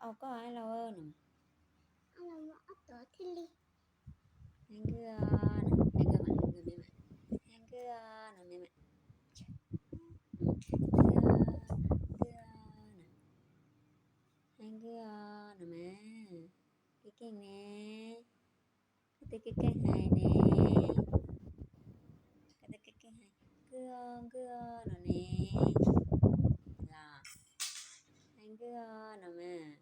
Au koj los no. Hais nkawd, hais nkawd, hais nkawd me mas, hais nkawd no me mas, nkawd, nkawd no, hais nkawd no mas, keej keej ne, koj twb keej keej hais ne, koj twb keej keej hais nkawd, nkawd no ne, los hais nkawd no mas.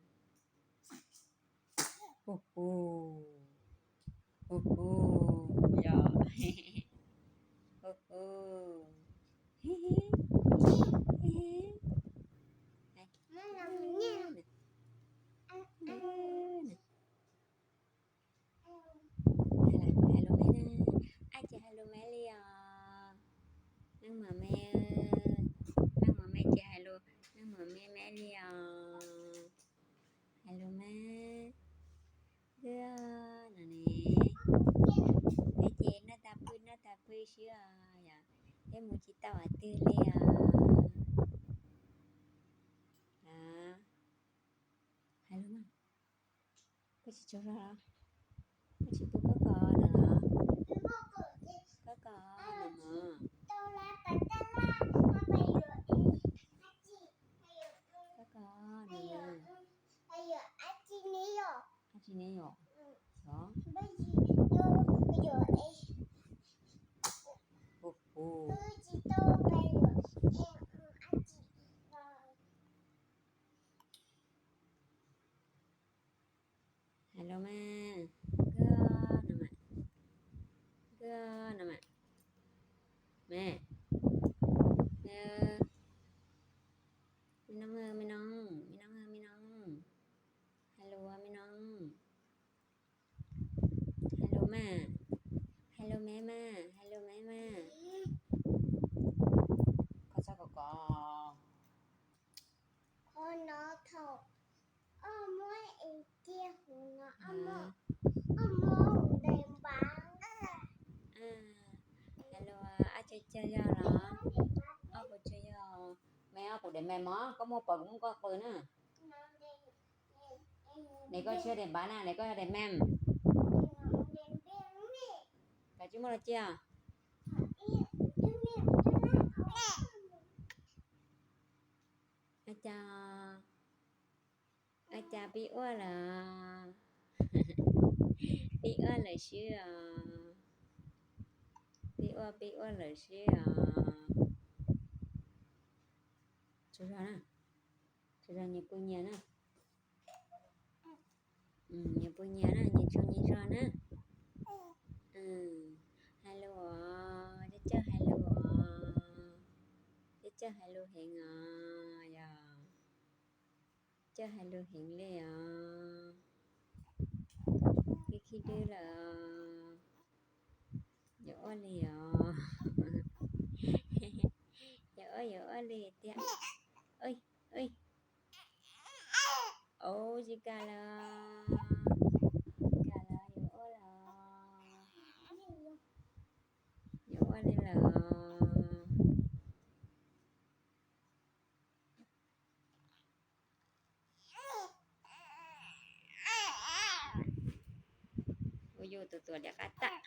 Hu hu, hu hu, yog, hu hu, hais lus me na, ab tsis hais lus me li os. Neej mos me, neej mos me tsis hais lus, neej mos me me li os. Hais lus me, nkawd no ne, peb ces noj tag pw noj tag pw xwb os, yog peb mus tsis tau qhov twg li os. Hais lus mas, koj tsis tsaug zog los? Koj tsis pub koj kos no los? Koj kos no mog. Koj kos no mog. Ab tsi ne yom? Os. Hu hu. Hais lus mas, nkawd no mas, nkawd no mas, me, me nooj, me nooj, me nooj, me nooj, hais lus me nooj, hais lus mas, hais lus me mas, hais lus me mas. Koj txhob kos kos. Qhov no thaum koj muab es cia hauv no, koj muab hauv ntes npav. Hais lus ab tsaug tsaug yog los? Ob kuv tsaug yog. Me ob kuv daim me mog, koj muab pom kuv muab koj qw na. Daim koj tsis yog daim npav na, daim koj yog daim me. Koj tsis muab los cia. Ua cas, ua cas pib ua lawm? Pib ua lawm xwb os. Pib ua, pib ua lawm xwb os. Tsaug zog na, tsaug zog nyias pw nyias na. Nyias pw nyias na, nyias tsaug nyias zog na. Hais lus os, coj coj hais lus os. Coj coj hais lus heev os, yog coj hais lus heev li os. Khib khib dwb lawm, yuav ua li os. Yuav ua, yuav ua li tiag. Ub, tsis kam lawm, tsis kam lawm, yuav ua lawm, yuav ua li lawm. Ua yus tus tuam liam qab tag.